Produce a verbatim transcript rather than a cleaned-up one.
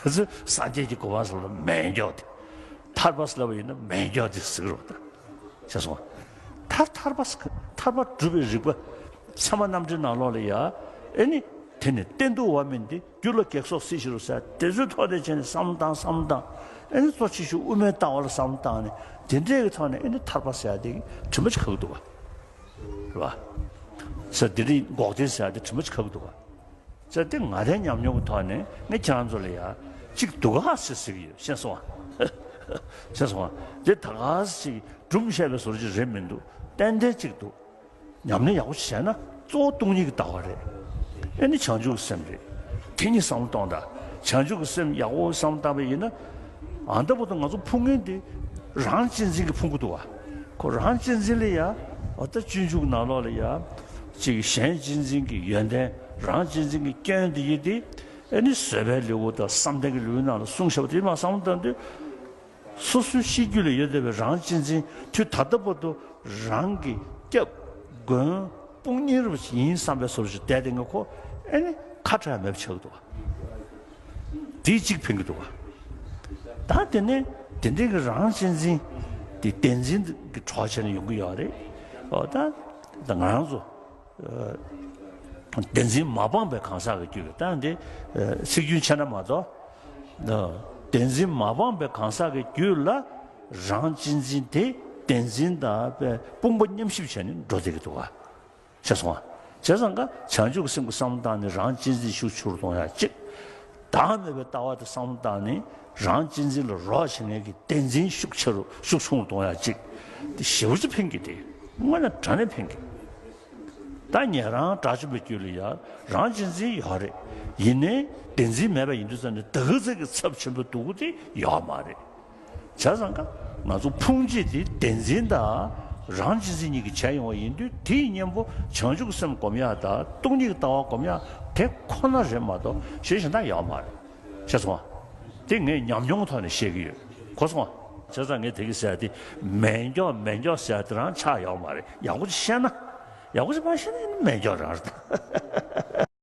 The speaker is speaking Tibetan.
ག་ཚོད་སངས་རྒྱས་ཀྱི་གོ་འཕང་ཟེར་བ་ལ་མེད་མགྱོགས་དེ། ཐར་པ་ཟེར་བ་ཡིན་ན་མེད་མགྱོགས་དེ་ཟེར་རོ་ད། ཤེས་སོང་ང་། ཐར་ཐར་པ་ཟེར་ཐར་པ་སྒྲུབ་པའི་རིགས་པ་ཚད་མ་རྣམ་འགྲེལ་ནང་ལོགས་ལ་ཡ། ཨེ་ནི། དེ་ནི་གཏན་དུ་བ་མིན་ཏེ། རྒྱུ་ལ་གེགས་སོགས་སྲིད་ཕྱིར་རོ་ཟེར་དེ་ཚོའི་ཐོག་ནས་བྱས་ནས་བསམ་བློ་བཏང་བསམ་བློ་བཏང་། ཨེ་ནི་གཙོ་ཆེ་ཤོས་དབུ་མའི་ལྟ་བ་ལ་བསམ་བློ་བཏང་ནས་དེ་འདྲའི་གི་ཐོག་ནས་ཨེ་ནི་ཐར་པ་ཟེར་ཡ་དེ་དྲི་མ་ཅིག་ཁག་འདུག་བ། རེད་བ། ཟེར་དེ་རིང་འགོག་བདེན་ཟེར་ཡ་དེ་དྲི་མ་ཅིག་ཁག་འདུག་བ། ཟེར་དེ་ང་རའི་ཉམས་མྱོང་གི་ཐོག་ནས་ངས་ཁྱེད་རང་ཚོ་ལ་ཡ་གཅིག་འདུག་ག་ཟེར་ཟེར་གི་ཡོད། ཤེས་སོང་ང་། ཤེས་སོང་ང་། དེ་ད་ག་ཟེར་གི་སྒྲུང་བཤད་པའི་བཟོ་འདྲ་ཅིག་རེད་མི་འདུག་ཏན་ཏན་གཅིག་འདུག་ཉམས་ལེན་ཡག་པོ་བྱས་ན་གཙོ་བོ་སྟོང་ཉིད་ཀྱི་ལྟ་བ་རེད། ཨེ་ནི་བྱང་ཆུབ་ཀྱི་སེམས་རེད། དེ་གཉིས་བསམ་བློ་གཏོང་དང་། བྱང་ཆུབ་ཀྱི་སེམས་ཡག་པོ་བསམ་བློ་བཏང་བ་ཡིན་ན། ཨ་ད་བར་དུ་ང་ཚོ་ཕུང་མཁན་དེ་རང་གཅེས་འཛིན་གྱིས་ཕུང་གི་འདུག་བ། ཁོ་རང་གཅེས་འཛིན་ལ་ཡ། འོ་ད་སྤྱོད་འཇུག་ནང་ལོགས་ལ་ཡ། ཅིག་གཞན་གཅེས་འཛིན་གྱི་ཡོན་ཏན། རང་གཅེས་འཛིན་གྱི་སྐྱོན་དེ་ཡིན་ཏེ། ཨེ་ནི་བཟོད་པའི་ལེའུ་དང་བསམ་གཏན་གྱི་ལེའུ་ནང་ལ་གསུངས་བཞག་པ་དེ་མ་བསམ་བློ་བཏང་དུས། སོ་སོའི་གཤིས་རྒྱུད་ལ་ཡོད་བསྡད་པའི་རང་གཅེས་འཛིན་དུས་ད་ལྟ་བར་དུ་རང་གི་སྐྱབས་མགོན་དཔུང་གཉེན་རུ་ཡིན་བསམ་པའི་བཟོ་འདྲ་ཞིག་བསྡད་དེ་ངས་ཁོ་ཨེ་ནི་ཁ་བྲལ་མེད་པ་ཆགས་འདུག་བ། དེ་གཅིག་ཕན་གྱི་འདུག་བ། ད་དེ་ནས་དེ་འདྲའི་གི་རང་གཅེས་འཛིན་དེ་བདེན་འཛིན་གྱི་གྲོགས་བྱས་ནས་ཡོང་གི་ཡོད་རེད། ཨོ་ད་ད་ང་རང་ཚོ། བདེན་འཛིན་མ་སྤངས་པའི་གང་ཟག་གི་རྒྱུད་ཀྱི་ད་འདི་ཚིག་རྒྱུན་ཆད་ན་མ་གཏོགས། བདེན་འཛིན་མ་སྤངས་པའི་གང་ཟག་གི་རྒྱུད་ལ་རང་གཅེས་འཛིན་དེ་བདེན་འཛིན་དང་དཔུང་པ་མཉམ་གཤིབ་བྱས་ནས་འགྲོ་བསྡད་ཀྱི་འདུག་ག་ཤེས་སོང་ང་། བྱས་ཙང་ཀ་བྱང་ཆུབ་ཀྱི་སེམས་ཀྱི་བསམ་བློ་བཏང་ནས་རང་གཅེས་འཛིན་ཤུགས་ཆེ་རུ་གཏོང་ཡ་གཅིག་བདག་མེད་པའི་ལྟ་བ་དེ་བསམ་བློ་བཏང་ནས་རང་གཅེས་འཛིན་ལ་རོགས་བྱེད་མཁན་གྱི་བདེན་འཛིན་ཤུགས་ཆེ་རུ་ཤུགས་ཆུང་རུ་གཏོང་ཡ་གཅིག་དེ་ཞེ་པོ་ཅིག་ཕན་གྱི། དེ་དངོས་གནས་དྲང་གནས་ཕན་གྱི། ད་ཉན་རང་དགྲ་བཅོམ་པའི་རྒྱུད་ལ་ཡང་རང་གཅེས་འཛིན་ཡོད་རེད། ཡིན་ནའི་བདེན་འཛིན་མེད་པ་ཡིན་དུས་ཙམ་ནས་ད་ག་ཚད་ཀྱི་ཚབས་ཆེན་པོ་འདུག་དེ་ཡོད་མ་རེད། བྱས་ཙང་ཀ་ང་ཚོ་ཕུང་བྱེད་དེ་བདེན་འཛིན་དང་རང་གཅེས་འཛིན་གཉིས་ཀྱིས་བྱས་ཡོང་བ་ཡིན་དུས་དེའི་གཉེན་པོ་བྱང་ཆུབ་ཀྱི་སེམས་སྒོམ་ཡག་དང་སྟོང་ཉིད་ཀྱི་ལྟ་བ་སྒོམ་ཡག་དེ་ཁོ་ན་རེད་མ་གཏོགས་གཞན་གཞན་དག་ཡོད་མ་རེད། ཤེས་སོང་ང་། དེ་ངས་ཉམས་མྱོང་ཐོག་ནས་བཤད་ཀྱི་ཡོད། གོ་སོང་ང་། བྱས་ཙང་ངས་དེ་གི་ཟེར་ཡ་དེ་མེད་མགྱོགས་མེད་མགྱོགས་ཟེར་ཡ་དེ་རང་ཆགས་ཡོད་མ་རེད། ཡག་པོ་ཅིག་བཤད་ན། ཡག་པོ་ཅིག་མ་བཤད་ན་མེད་མགྱོགས་རང་རེད།